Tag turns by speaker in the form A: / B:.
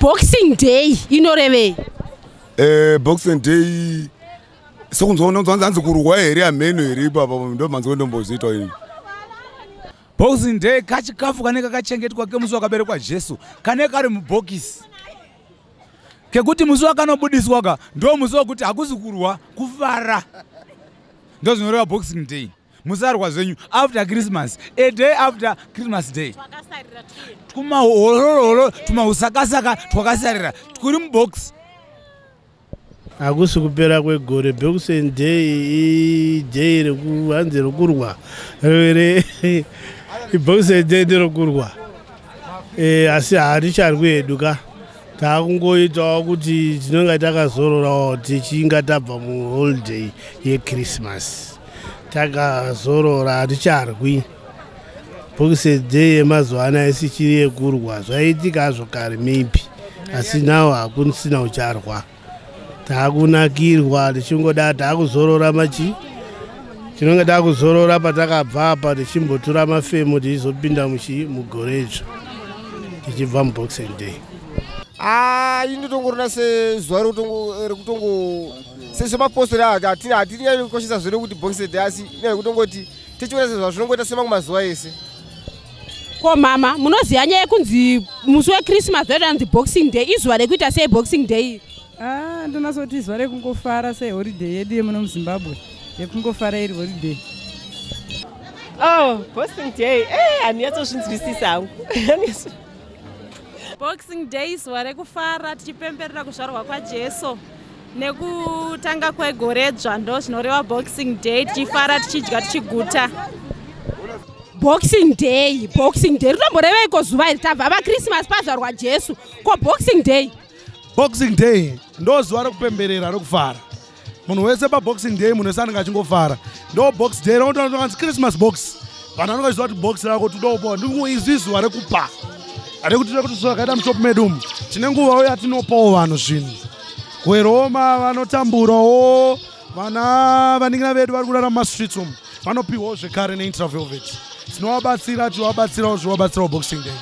A: Boxing Day inorevei?
B: Boxing Day sekunzwa hanzi kurwa here, hameno here ipapa, ndo manzwa ndomboziita ini.
C: Boxing Day kachikafu kanenge kakachengetwa kemusi wakaberekwa Jesu, kane kari mubhokisi, kekuti musi wakanobudiswa ka ndo musi wekuti hakusi kurwa, kufara. Ndo zvinoreva Boxing Day. Musarwa zvenyu after Christmas, a day after Christmas Day, tumahorororo, tumahusakasaka twakasarira twuri mubhokisi.
D: Hakusi kupera kwegore. Boxing Day iday hanzi rekurwa. Boxing Day nderekurwa, asi haticharwi hedu ka, taakungoitawo kuti tinonga takazororawo tichinga tabva muholiday yeChristmas, takazorora, haticharwi. Boxing Day yemazuva anaya isichiri yekurwa. Zvaiitika hazvo kare maybe, asi nawo hakusina ucharwa, taakunakirwa tichingoda, taakuzorora machi tinonge taakuzorora patakabva apa, tichimbotura mafemo, tichizopinda muchi mugore idzva tichibva muBoxing Day.
E: Ini ndotongorona sezuva rekutongo sezvemapostori, hatinyanyi kukoshesa zvere kuti Boxing Day, asi inyaya yekutongoti tichiona sezvazvinongoita semamwe mazuva ese.
A: Ko mama, munoziva nyaya yekunzi musi weChristmas vaitoanzi Boxing Day? Izuva rekuita sei Boxing Day?
F: Ah, ndonasoti zuva rekungofara, seholiday yedu yemuno muZimbabwe, yekungofara iri holiday.
G: Oh, Boxing Day, handinyatsozvinzwisisa hangu.
H: Boxing Day zuva rekufara, tichipemberera kuzvarwa kwaJesu nekutanga kwegoredzva. Ndo zvinoreva Boxing Day, tichifara, tichidya, tichiguta.
A: Boxing Day, Boxing Day rinomboreveiko zuva iri? Tabva paChristmas, pazvarwa Jesu, ko Boxing Day?
I: Boxing Day ndo zuva rekupemberera, rekufara. Munhu wese paBoxing Day, munhu wese anenge achingofara. Ndo Box Day rinotoanzi Christmas box. Vanhu vanenge vachiziva kuti box rako todopa. Izvi zuva rekupa, rekuti zvakaita mushop medu umu, tine nguvawo yatinopawo vanhu zvinhu kweroma, vanotamburawo, vana vanin'ina vedu vari kurara mumastreets umu, vanopiwawo zvekare neIntravelvet. Tinovabatsira, tichivabatsirawo, zvivabatsirawo Boxing Day.